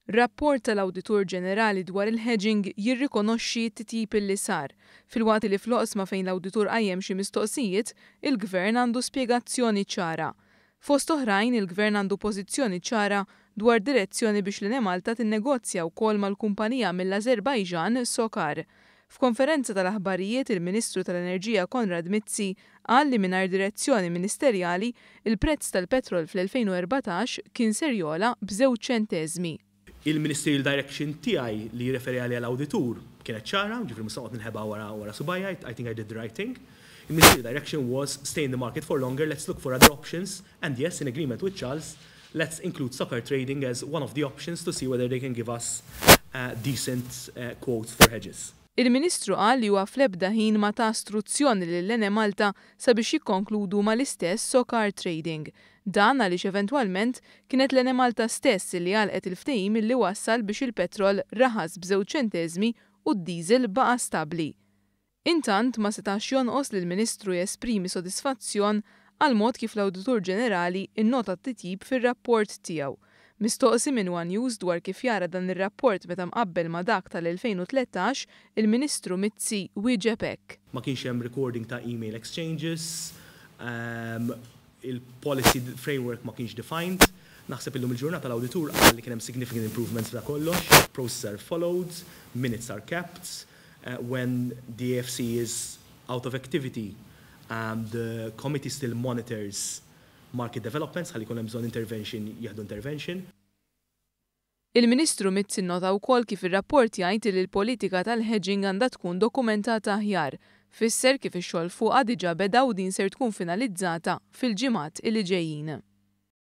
Rapport tal-Awditur Ġenerali dwar il-hedging jirrikonoxxi t-titjib li sar, filwaqt li fl-oqsma fejn l-awditur qajjem xi mistoqsijiet, il-Gvern għandu spjegazzjoni ċara. Fost oħrajn, il-Gvern għandu pożizzjoni ċara dwar direzzjoni biex l-Enemalta tinnegozja wkoll mal-kumpanija mill-Azerbajġan Socar. F'konferenza tal-aħbarijiet, il-Ministru tal-Enerġija Konrad Mizzi qal li mingħajr direzzjoni ministerjali, il-prezz tal-petrol fl-2014 kien ser jogħla b'żewġ ċenteżmi. Il-ministerial direction tiegħi li jirreferi għaliha l-awditur kienet ċara, ġifieri mhux se noqgħod ninħeba wara subgħajja, I think I did the right thing. Il-ministerial direction was stay in the market for longer, let's look for other options and yes, in agreement with Charles, let's include Socar Trading as one of the options to see whether they can give us decent quotes for hedges. Il-Ministru qal li huwa fl-ebda ħin ma ta struzzjoni lill-Enemalta sabiex jikkonkludu mal-istess Socar Trading. Dan għaliex eventwalment kienet l-Enemalta stess li għalqet il-ftehim li wassal biex il-petrol raħas b'żewġ ċenteżmi u d-diesel baqa' stabbli. Intant ma setax jonqos li l-Ministru jesprimi sodisfazzjon għal mod kif l-Awditur Ġenerali innota t-titjib fir-rapport tiegħu. Mistoqsi minn One News dwar kif jara dan ir-rapport meta mqabbel ma' dak tal-2013, il-Ministru Mizzi wieġeb hekk. Ma kienx hemm recording ta' email exchanges, il-policy framework ma kienx defined. Naħseb illum il-ġurnata l-awditur qal li kien hemm significant improvements f'da kollox, processes are followed, minutes are kept, when the AFC is out of activity, the committee still monitors market developments ħalli jkun hemm bżonn intervention jieħdu intervention. Il-Ministru Mizzi nnota wkoll kif ir-rapport jgħid li l-politika tal-hedging għandha tkun dokumentata aħjar. Fisser kif ix-xogħol fuqha diġà beda u din ser tkun finalizzata fil-ġimgħat li ġejjin.